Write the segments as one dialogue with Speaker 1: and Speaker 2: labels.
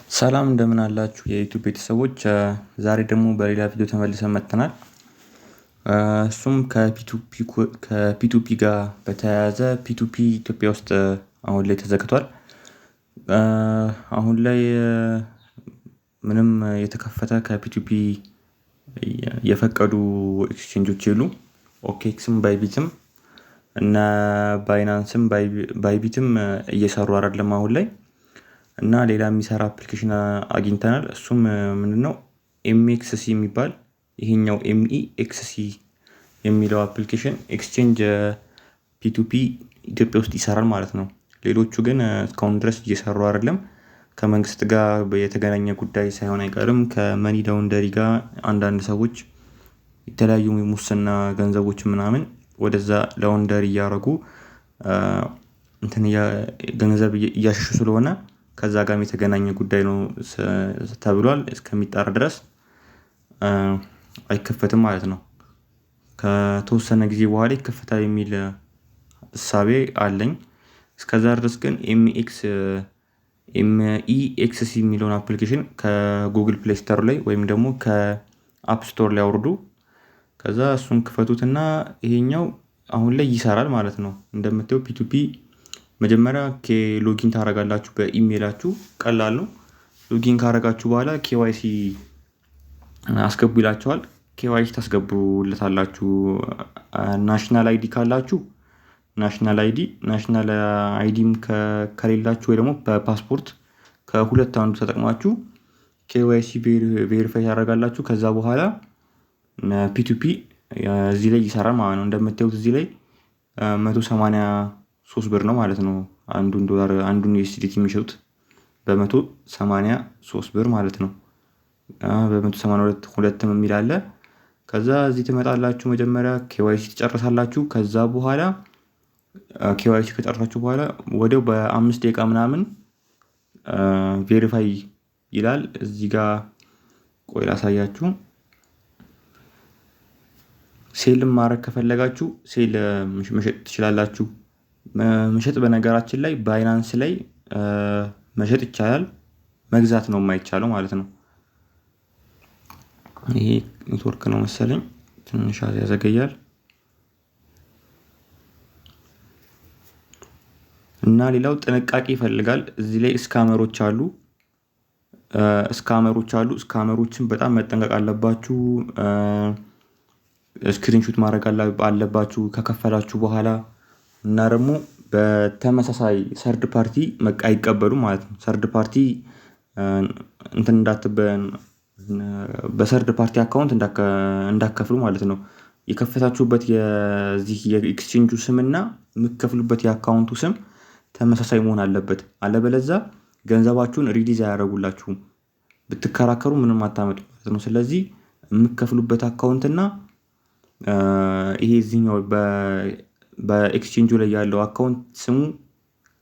Speaker 1: ሰላም እንደምን አላችሁ የ YouTube ቤተሰቦች፣ ዛሬ ደግሞ በሌላ ቪዲዮ ተመልሰን መጥተናል። እሱም ከ P2P ጋር በተያያዘ P2P ኢትዮጵያ ውስጥ አሁን ላይ ተዘግቷል። አሁን ላይ ምንም የተከፈተ ከ P2P የፈቀዱ exchange ኦች የሉ። OKX ም Bybit ም እና Binance ም Bybit ም እየሰሩ አይደለም አሁን ላይ። እና ሌላ የሚሰራ application አግኝተናል። እሱም ምንድነው? MEXC የሚባል፣ ይሄኛው MEXC የሚለው application exchange P2P ኢትዮጵያ ውስጥ ይሰራል ማለት ነው። ሌሎቹ ግን እስካሁን ድረስ እየሰሩ አይደለም። ከመንግስት ጋር የተገናኘ ጉዳይ ሳይሆን አይቀርም። ከ money laundry ጋር አንዳንድ ሰዎች የተለያዩ ሙስና ገንዘቦች ምናምን ወደዛ laundry እያደረጉ እንትን ገንዘብ እያሸሹ ስለሆነ ከዛ ጋርም የተገናኘ ጉዳይ ነው ተብሏል። እስከሚጣራ ድረስ አይከፈትም ማለት ነው። ከተወሰነ ጊዜ በኋላ ይከፈታል የሚል እሳቤ አለኝ። እስከዛ ድረስ ግን MEXC የሚለውን application ከ Google Play Store ላይ ወይም ደግሞ ከ App Store ላይ አውርዱ። ከዛ እሱን ክፈቱትና ይሄኛው አሁን ላይ ይሰራል ማለት ነው። እንደምታዩ P2P መጀመሪያ login ታደርጋላችሁ በኢሜይላችሁ፣ ቀላል ነው። Login ካደረጋችሁ በኋላ KYC አስገቡ ይላችኋል። KYC ታስገቡለታላችሁ። National ID ካላችሁ national ID፣ national ID ም ከሌላችሁ ወይ ደግሞ በፓስፖርት ከሁለት አንዱ ተጠቅማችሁ KYC verify ታደርጋላችሁ። ከዛ በኋላ P2P እዚህ ላይ ይሰራል ማለት ነው። እንደምታዩት እዚህ ላይ 183 ብር ነው ማለት ነው። አንዱን ዶላር፣ አንዱን USDT የሚሸጡት በ183 ብር ማለት ነው። በ182 ሁለትም የሚል አለ። ከዛ እዚህ ትመጣላችሁ። መጀመሪያ KYC ትጨርሳላችሁ። ከዛ በኋላ KYC ከጨረሳችሁ በኋላ ወዲያው በ5 ደቂቃ ምናምን verify ይላል። እዚህ ጋር ቆይ ላሳያችሁ። Sell ም ማድረግ ከፈለጋችሁ sell መሸጥ ትችላላችሁ። መሸጥ በነገራችን ላይ Binance ላይ መሸጥ ይቻላል። መግዛት ነው የማይቻለው ማለት ነው። ይሄ ኔትወርክ ነው መሰለኝ ትንሽ ያዘገያል። እና ሌላው ጥንቃቄ ይፈልጋል። እዚህ ላይ scammer ኦች አሉ። Scammer ኦች አሉ። Scammer ኦችን በጣም መጠንቀቅ አለባችሁ። Screenshot ማድረግ አለባችሁ ከከፈላችሁ በኋላ። እና ደግሞ በተመሳሳይ third party አይቀበሉም ማለት ነው። Third party እንትን እንዳትበን በ third party account እንዳትከፍሉ ማለት ነው። የከፈታችሁበት የዚህ የ exchange ኡ ስም እና የምትከፍሉበት የ account ኡ ስም ተመሳሳይ መሆን አለበት። አለበለዛ ገንዘባችሁን release አያደርጉላችሁም። ብትከራከሩ ምንም አታመጡ ማለት ነው። ስለዚህ የምትከፍሉበት account እና ይሄ እዚህኛው በኤክስቼንጁ ላይ ያለው account ስሙ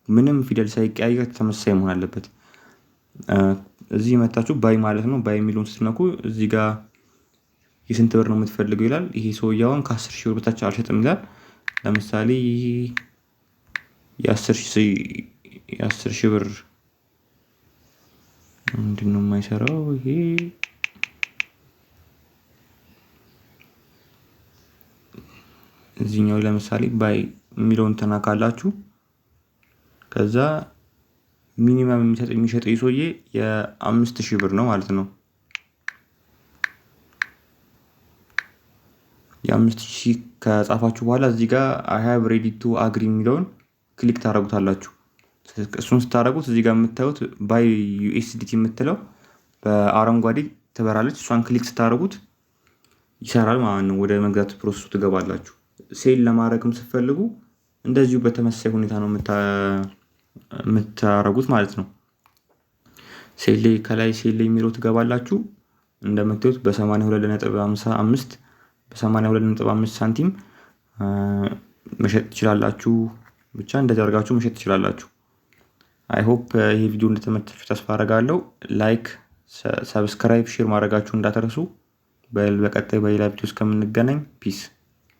Speaker 1: ምንም ፊደል ሳይቀያየር ተመሳሳይ መሆን አለበት። እዚህ መታችሁ buy ማለት ነው። Buy የሚለውን ስትነኩ እዚህ ጋር የስንት ብር ነው የምትፈልገው ይላል። ይሄ ሰውዬው አሁን ከ10,000 ብር በታች አልሸጥም ይላል። ለምሳሌ የ10,000 ብር ምንድነው የማይሰራው ይሄ? እዚህኛው ለምሳሌ buy የሚለውን ትነካላችሁ። ከዛ minimum የሚሸጠው ሰውዬ የ5,000 ብር ነው ማለት ነው። የ5,000 ከጻፋችሁ በኋላ እዚህ ጋር "I have read to agree" የሚለውን click ታደርጉታላችሁ። እሱን ስታደርጉት እዚህ ጋር የምታዩት buy USDT የምትለው በአረንጓዴ ትበራለች። እሷን click ስታደርጉት ይሰራል ማለት ነው። ወደ መግዛት process ኡ ትገባላችሁ። Sell ለማድረግም ስትፈልጉ እንደዚሁ በተመሳሳይ ሁኔታ ነው የምታደርጉት ማለት ነው። Sell ላይ ከላይ sell የሚለው ትገባላችሁ። እንደምታዩት በ82.55፣ በ82.5 ሳንቲም መሸጥ ትችላላችሁ። ብቻ እንደዚህ አድርጋችሁ መሸጥ ትችላላችሁ። I hope ይሄ ቪዲዮ እንደተመቻችሁ ተስፋ አደርጋለሁ። Like፣ subscribe፣ share ማድረጋችሁ እንዳትረሱ። በቀጣይ በሌላ ቪዲዮ እስከምንገናኝ peace።